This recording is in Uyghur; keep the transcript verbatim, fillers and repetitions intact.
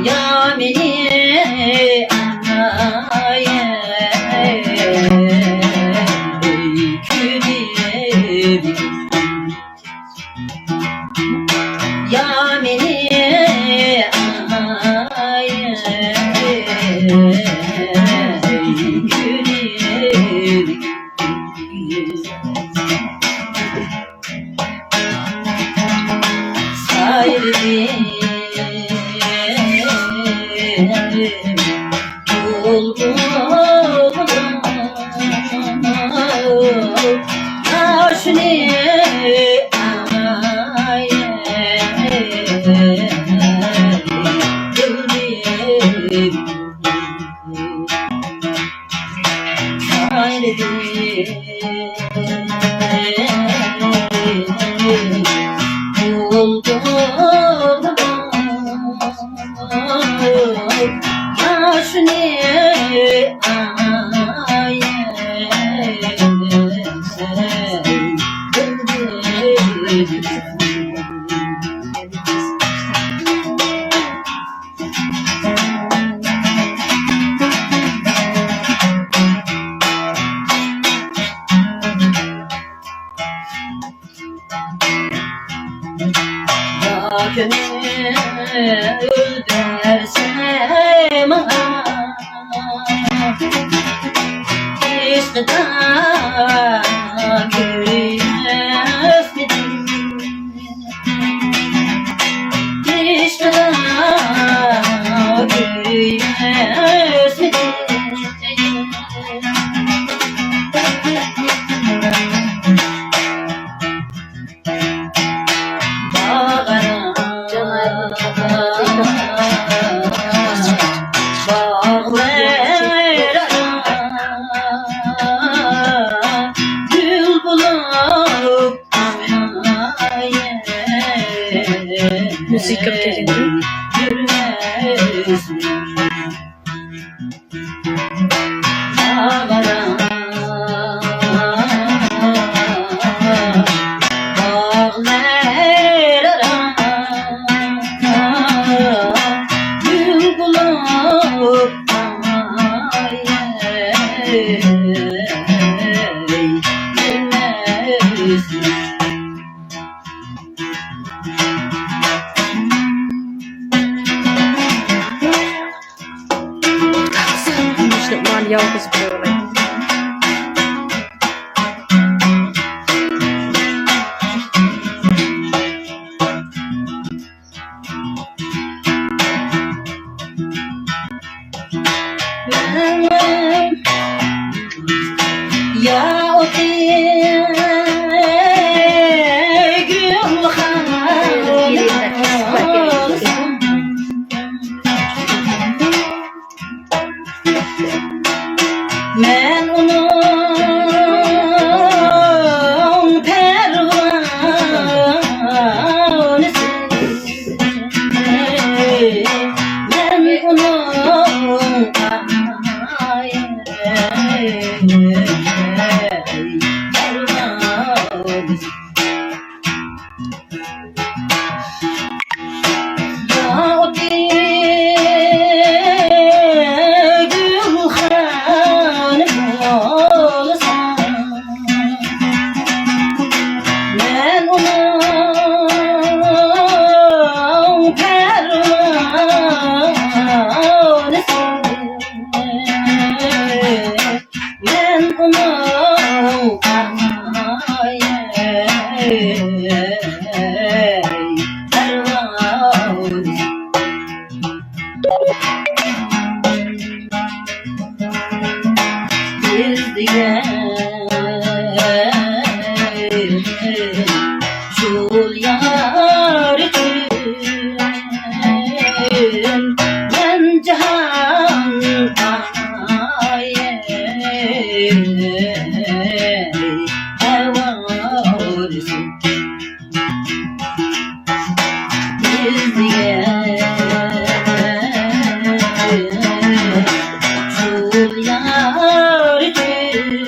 يا مېنى ئاي، كۈدۈم. يا مېنى ئاي، كۈدۈم. سايرىدىم بۇلبۇل ياشنى ئاي، دىلىم. كۆڭۈل بەرسە ماڭا، ئىشقىدا كۆيمەسمىدىم؟ مۇزىكا كەلگەندە. مۇشۇ مانا يالغۇز بولۇۋالاي. يا ئوتى گۈلخان، مەن ئۇنىڭ پەرۋانىسى، مەن ئۇنىڭ، ئاي، پەرۋانىسى. يا ئوتى گۈلخان بولسا، مەن ئۇنىڭ پەرۋانىسى. مەن ئۇنىڭ، ئاي، پەرۋانىسى. بىز دېگەن شۇ يار ئۈچۈن مەن جاھان، ئاي، ئاۋارىسى. بىز دېگەن شۇ يار ئۈچۈن